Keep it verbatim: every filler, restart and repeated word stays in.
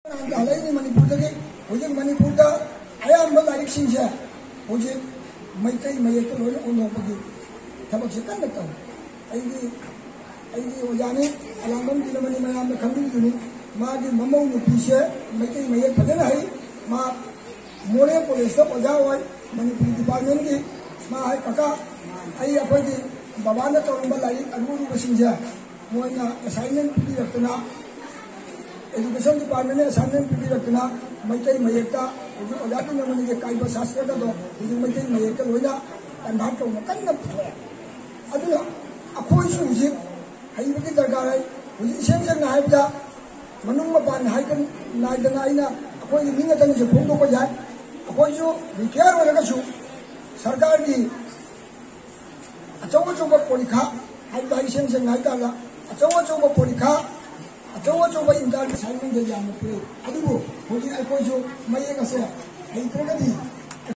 ꯅꯍꯥꯟ ꯍꯜꯂꯛꯏꯅꯤ ꯃꯅꯤꯄꯨꯔꯗꯒꯤ꯫ ꯍꯧꯖꯤꯛ ꯃꯅꯤꯄꯨꯔꯗ ꯑꯌꯥꯝꯕ ꯂꯥꯏꯔꯤꯛꯁꯤꯡꯁꯦ ꯍꯧꯖꯤꯛ ꯃꯩꯇꯩ ꯃꯌꯦꯛꯇ ꯂꯣꯏꯅ ꯑꯣꯟꯊꯣꯛꯄꯒꯤ ꯊꯕꯛꯁꯦ ꯀꯟꯅ ꯇꯧꯏ꯫ ꯑꯩꯒꯤ ꯑꯩꯒꯤ ꯑꯣꯖꯥꯅꯤ, ꯑꯂꯥꯡꯕꯝ ꯗꯤꯅꯃꯅꯤ, ꯃꯌꯥꯝꯅ ꯈꯪꯕꯤꯗꯨꯅꯤ꯫ ꯃꯥꯒꯤ ꯃꯃꯧ ꯅꯨꯄꯤꯁꯦ ꯃꯩꯇꯩ ꯃꯌꯦꯛ ꯐꯖꯅ ꯍꯩ꯫ ꯃꯥ ꯃꯣꯔꯦ ꯀꯣꯂꯦꯖꯇ ꯑꯣꯖꯥ ꯑꯣꯏ, ꯃꯅꯤꯄꯨꯔꯤ ꯗꯤꯄꯥꯔꯠꯃꯦꯟꯒꯤ꯫ ꯃꯥ ꯍꯥꯏ, "ꯀꯀꯥ, ꯑꯩ ꯑꯩꯈꯣꯏꯒꯤ ꯕꯕꯥꯅ ꯇꯧꯔꯝꯕ ꯂꯥꯏꯔꯤꯛ ꯑꯔꯨ ꯑꯔꯨꯕꯁꯤꯡꯁꯦ ꯃꯣꯏꯅ ꯑꯦꯁꯥꯏꯟꯃꯦꯟ ꯄꯤꯕꯤꯔꯛꯇꯅ, ꯑꯦꯖꯨꯀꯦꯁꯟ ꯗꯤꯄꯥꯔꯠꯃꯦꯟꯅ ꯑꯦꯁꯥꯏꯟꯃꯦꯟ ꯄꯤꯕꯤꯔꯛꯇꯅ ꯃꯩꯇꯩ ꯃꯌꯦꯛꯇ ꯍꯧꯖꯤꯛ ꯑꯣꯖꯥ ꯗꯤꯅꯃꯅꯤꯒꯤ ꯀꯥꯏꯕ ꯁꯥꯁꯇ꯭ꯔꯒꯗꯣ ꯍꯧꯖꯤꯛ ꯃꯩꯇꯩ ꯃꯌꯦꯛꯇ ꯂꯣꯏꯅ ꯀꯟꯚꯥꯔꯠ ꯇꯧꯅ ꯀꯟꯅ ꯄꯨꯊꯣꯛꯑꯦ꯫ ꯑꯗꯨꯅ ꯑꯩꯈꯣꯏꯁꯨ ꯍꯧꯖꯤꯛ ꯍꯩꯕꯒꯤ ꯗꯔꯀꯥꯔ ꯂꯩ꯫ ꯍꯧꯖꯤꯛ ꯏꯁꯦꯡ ꯁꯦꯡꯅ ꯍꯥꯏꯕꯗ ꯃꯅꯨꯡ ꯃꯄꯥꯟ ꯍꯥꯏꯗꯅ ꯅꯥꯏꯗꯅ ꯑꯩꯅ ꯑꯩꯈꯣꯏꯒꯤ ꯃꯤ ꯉꯥꯛꯇꯅꯤꯁꯦ ꯐꯣꯡꯗꯣꯛꯄ ꯌꯥꯏ꯫ ꯑꯩꯈꯣꯏꯁꯨ ꯔꯤꯇꯥꯌꯔ ꯑꯣꯏꯔꯒꯁꯨ ꯁꯔꯀꯥꯔꯒꯤ ꯑꯆꯧ ꯑꯆꯧꯕ ꯄꯣꯔꯤꯈꯥ ꯍꯥꯏꯕ ꯏꯁꯦꯡ ꯁꯦꯡꯅ ꯍꯥꯏꯇꯥꯔꯒ ꯑꯆꯧ ꯑꯆꯧꯕ ꯄꯣꯔꯤꯈꯥ, ꯑꯆꯧ ꯑꯆꯧꯕ ꯏꯟꯇꯔꯅꯦꯁꯅꯦꯜꯒꯤ ꯌꯥꯝꯅ ꯄꯤꯔꯛꯏ꯫ ꯑꯗꯨꯕꯨ ꯍꯧꯖꯤꯛ ꯑꯩꯈꯣꯏꯁꯨ ꯃꯌꯦꯛ ꯑꯁꯦ ꯍꯩꯇ꯭ꯔꯒꯗꯤ